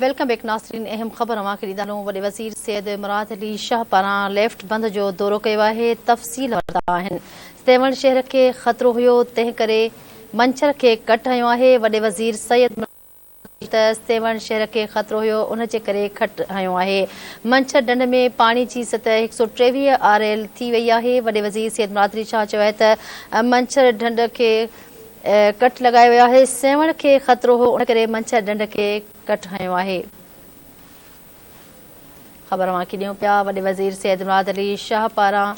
Welcome back ناظرين اهم خبر اوهان کي ڏيندا هلون وڏي وزير سيد مراد علي شاهه پاران ليفٽ بند جو دورو ڪيو آهي تفصيل ورتا آهن سيوهڻ شهر کي خطرو هيو تنهن ڪري منڇر کي ڪٽ هنيو آهي وڏي وزير سيد مراد ته سيوهڻ شهر کي خطرو هيو ان جي ڪري کٽ هنيو آهي منڇر ڍنڍ ۾ پاڻي جي سطح 123 آر ايل ٿي وئي آهي وڏي وزير سيد مراد علي شاهه چيو آهي ته منڇر ڍنڍ کي ڪٽ لڳايو ويو آهي، سيوهڻ کي خطرو هو ان ڪري منڇر ڍنڍ کي ڪٽ هنيو آهي. خبر اوهان کي ڏيون پيا وڏي وزير سيد مراد علي شاهه پاران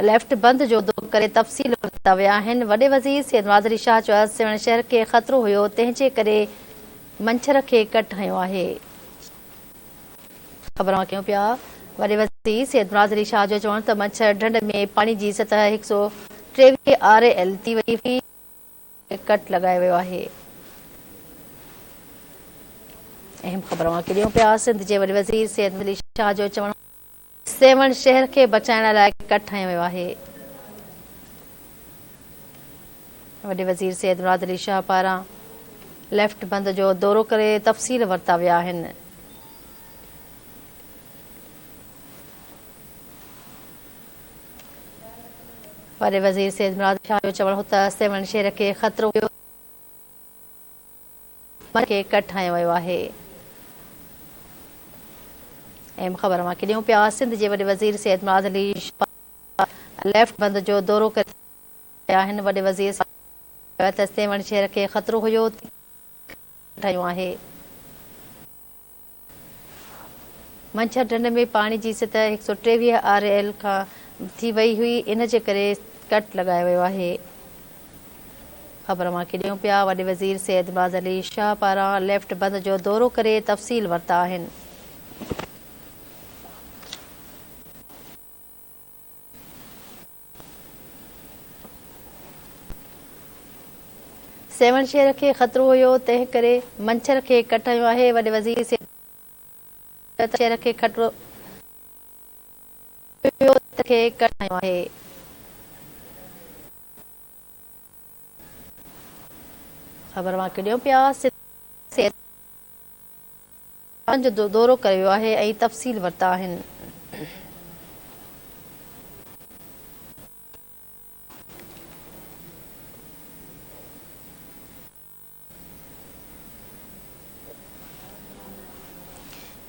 ليفٽ بند جو دورو ڪري تفصيل ورتا ويا آهن، وڏي وزير سيد مراد علي شاهه چيو آهي سيوهڻ شهر کي خطرو هيو تنهن جي ڪري منڇر کي ڪٽ هنيو آهي. خبر اوهان ڪيون پيا وڏي وزير سيد مراد علي شاهه جو چوڻ ته منڇر ڍنڍ ۾ پاڻي جي سطح 123 آر ايل ٿي وئي هئي ڪٽ لڳايو ويو آهي. اهم خبر اوهان کي ڏيون پيا سنڌ جي وڏي وزير سيد علي شاهه جو چوڻ سيوهڻ شهر کي بچائڻ لاء ڪٽ هنيو ويو آهي. وڏي وزير سيد مراد علي شاهه پاران ليفٽ بند جو دورو ڪري تفصيل ورتا ويا آهن. وڏي وزير سيد مراد شاهه جو چوڻ هو ته سيوهڻ شهر کي خطرو هيو کي ڪٽ هنيو ويو آهي. اهم خبر اوهان کي ڏيون پيا سنڌ جي وڏي وزير سيد مراد علي شاهه ليفٽ بند جو دورو ڪري آهن وڏي وزير چيو ته سيوهڻ شهر کي خطرو هيو ٺهيو آهي. منڇر ڍنڍ ۾ پاڻي جي سطح 123 آر ايل کان ٿي وئي هئي ان جي ڪري ڪٽ لڳايو ويو آهي. خبر اوهان کي ڏيون پيا وڏي وزير سيد مراد علي شاهه پاران ليفٽ بند جو دورو ڪري تفصيل ورتا آهن. سيوهڻ شهر کي خطرو هيو تنهن ڪري منڇر کي ڪٽ هنيو آهي، وڏي وزير سيد شهر کي خطرو هيو تنهن کي ڪٽ هنيو آهي. خبر اوهان کي ڏيون پيا سيد جو دورو ڪيو ويو آهي ۽ تفصيل ورتا آهن.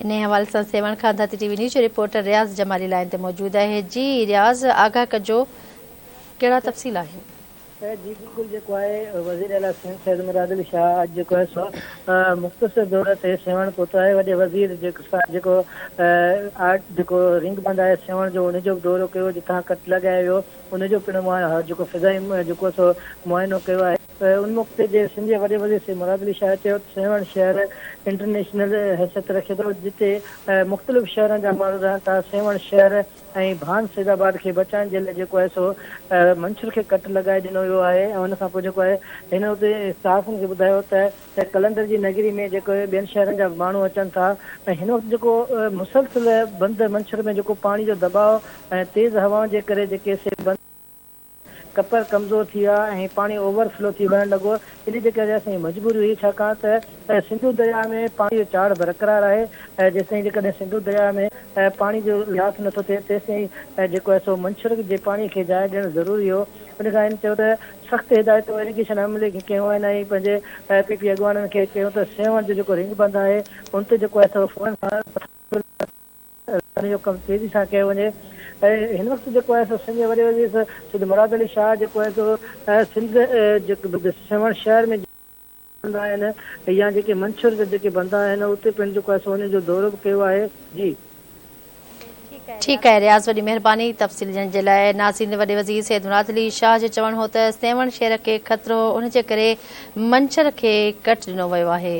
انهي حوالي سان سيوهڻ کان ڌرتي ٽي وي نيوز جو رپورٽر رياض جمالي لائين تي موجود آهي جي رياض آگاهه ڪجو ڪهڙا تفصيل آهن. جي بلڪل جيڪو آهي وزير اعليٰ سنڌ سيد مراد علي شاهه اڄ جيڪو آهي سو مختصر دوري تي سيوهڻ پهتو آهي وڏي وزير جيڪو آرٽ جيڪو رنگ بند آهي سيوهڻ جو ان جو به دورو ڪيو جتان ڪٽ لڳايو ويو ان جو پڻ جيڪو فضائي جيڪو سو معائنو ڪيو آهي ان موقعي تي جي سنڌ جي وڏي وزير سيد مراد علي شاهه چيو ته سيوهڻ شهر انٽرنيشنل حيثيت رکي ٿو جتي مختلف شهرن جا ماڻهو رهن ٿا سيوهڻ شهر ۽ ڀان سيد آباد کي بچائڻ جي لاء جيڪو آهي سو منڇر کي ڪٽ لڳائي ڏنو ويو آهي ۽ ان کان پوء جيڪو آهي هن اتي صحافين کي ٻڌايو ته قلندر جي نگري ۾ جيڪو ٻين شهرن جا به ماڻهو اچن ٿا ۽ هن وقت جيڪو مسلسل بند منڇر ۾ جيڪو پاڻي جو دٻاء ۽ تيز هوائن جي ڪري جيڪي سي بند ڪپر ڪمزور ٿي ويا ۽ پاڻي اوور فلو ٿي وهڻ لڳو، انهي جي ڪري اسان جي مجبوري هئي ڇاڪاڻ ته سنڌو درياء ۾ پاڻي جو چاڙهه برقرار آهي ۽ جيستائين جيڪڏهن سنڌو درياء ۾ پاڻي جو لاٿ نٿو ٿئي تيستائين جيڪو آهي سو منڇر جي پاڻي کي جاء ڏيڻ ضروري هو. ان کان هن چيو ته سخت هدايتون ايريگيشن عملي کي ڪيون آهن ۽ پنهنجي پي پي اڳواڻن کي چيو ته سيوهڻ جو جيڪو رنگ بند آهي ان تي جيڪو آهي سو فورن ان جو ڪم تيزي سان ڪيو وڃي ۽ هن وقت جيڪو آهي سو سنڌ جي وڏي وزير سيد مراد علي شاهه جيڪو آهي سو سنڌ جيڪو سيوهڻ شهر ۾ بند آهن يا جيڪي منڇر جا جيڪي بند آهن اتي پڻ جيڪو آهي سو انهن جو دورو به ڪيو آهي جي. ٺيڪ آهي رياض وڏي مهرباني تفصيل ڏيڻ جي لاء ناظرين وڏي وزير سيد مراد علي شاهه جو چوڻ هو ته سيوهڻ شهر کي خطرو هو ان جي ڪري منڇر کي ڪٽ ڏنو ويو آهي.